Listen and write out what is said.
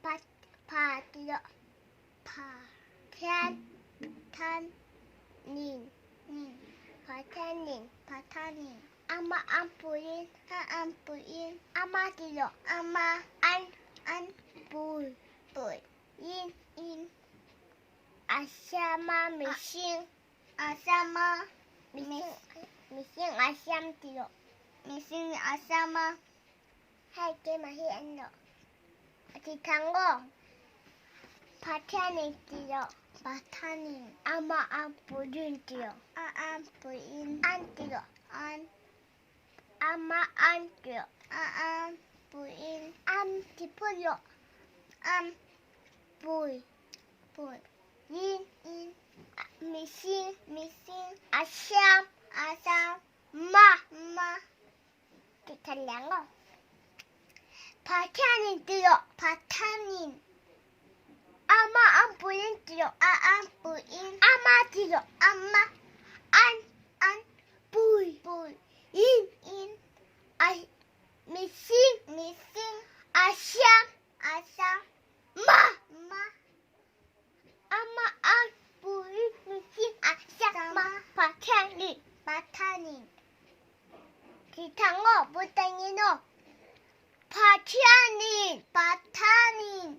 Pa pa ti rawh. Pa thian than nin nin Pathianin Pathianin ama an puiin a an puiin ama ti rawh ama an an pui pui in in a siama mihring a siama mihring mihring a siam ti rawh mihring a siama Hei keimah hi an lo ti thang aw. Pathianin ti lo. Pathianin amah a puiin ti lo. A a puiin an ti lo. An amah an ti lo. A a puiin am ti pui lo. Am pui pui in in mihring mihring a siam a siam ma ma. Pathianin ti rawh. Pathianin ama an puiin ti rawh. A an puiin ama ti rawh. Ama an an pui pui in in a mihring mihring a siam a siam ma ma ama an puiin mihring a siam ma Pathianin Pathianin. Tithang aw, Butangin aw, Pathianin, Pathianin.